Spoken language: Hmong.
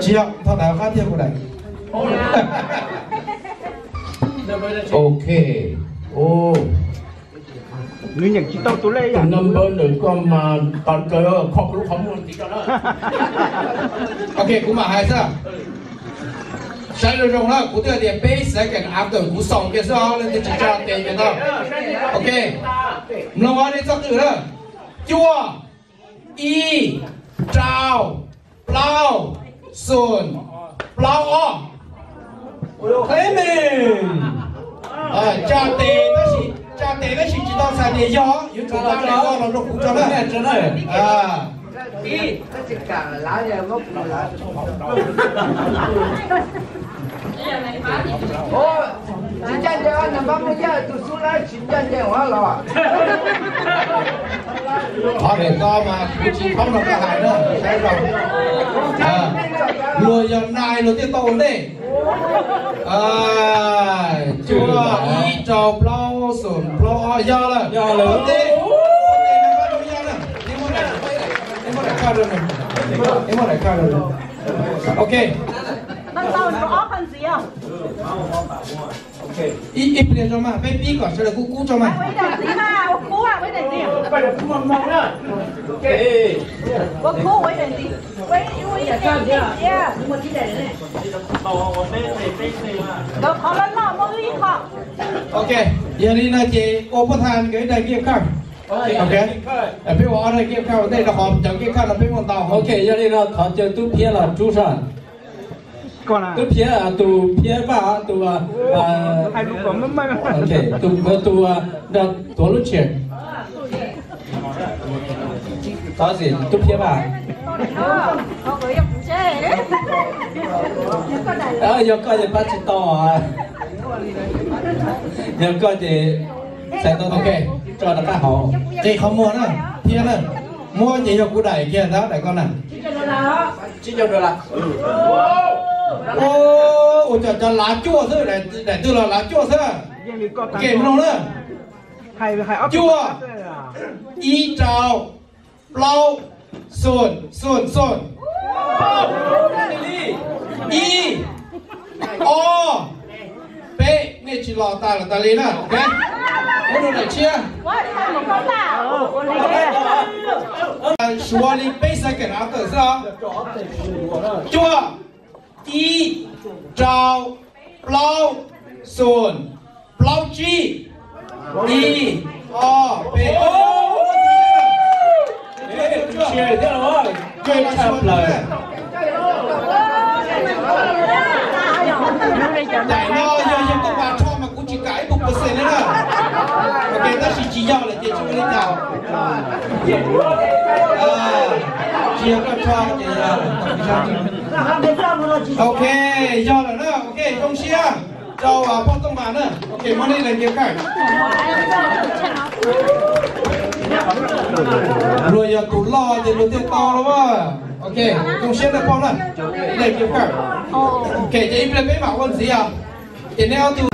Tsis yog, thaum ntawd qab thiab kuv daim. Ok. Nws nyeem tsis tau tus lej yam. Number nws koj mas tau kawg, kho kuv lub qhov muag ntxiv rau na. Ok, kuv mam hais xwb. Saib zoo zoo na, kuv twb hais tias peb second after kuv xaus kiag xwb os, leej twg tsis tsa tes ces tau. Ok, mloog os, nej txhob qw na. Cuaj, ib, rau, plaub, xoom, plaub, ob. Clement. Tsa tes tab sis, tsa tes tab sis tsis tau txhais tias yog, yuav tsum tsa tes los rau kuv tso na. Tsis ncaj ncees, nag npab muaj yaj tus xub lab tsis ncaj ncees ua los. Qhov ntawm ko mas kuv tsis paub nrog koj hais na, saib zoo. Luag yog nais luag thiaj tau ua ntej. Cuaj, ib, rau, plaub, xoom, plaub, ob, yog lawm. Yog lawm. Ua ntej. Ua ntej, nag npab muaj yaj na. Nej muab daim khaj rau nws. Nej muab daim khaj rau nws. Ok. Ib pliag tso mas, peb pib kom sawv daws kub kub tso mas. Ok, yog li no ces ua puab tha nkawd ib daim gift card. Ok, peb ua ob daim gift card ua ntej rau qhov cov gift card no peb muaj ntau. Ok, yog li no thov caw tub phiab los rub soj. Tub phiab, tus phiab vaj, tus, tus, tus nrog tuav lub tshis. Thov txim tub phiab vaj. Yog koj ces pab tsis tau. Yog koj ces txhais tau, ok, tso rov qab hauv. Qe qhov muag na, thiab na, muab ces yog kuv daim kiag ntag, daim ko na. Ua cas cov lav cuaj xwb, daim twg los lav cuaj xwb. Ke mloog na. Cuaj, ib rau, plaub, xoom, xoom, xoom. Ib, ob, peb, nej tsis los tas lawm tas li na. Muab rau daim tshiab. Suav li peb second after xwb os. Cuaj, ib, rau, plaub, xoom, plaub tsib, ib, ob, peb. Daim no yog yog tuaj pas rho mas kuv tsis kam ib puas percent li na. Ok, tab sis tsis yog lawm ces tsis ua li cas. Tsis yog koj rho ces yog. Ok, yog lawm na. Ok, zoo siab rau pog Tooj Vam na. Ok, muab nej daim gift card. Luag yog tus loj ces luag thiaj tau los. Ok, zoo siab nej pog na. Daim gift card. Ok, ces ib pliag peb mam ua ntxiv os. Ces neb ob tug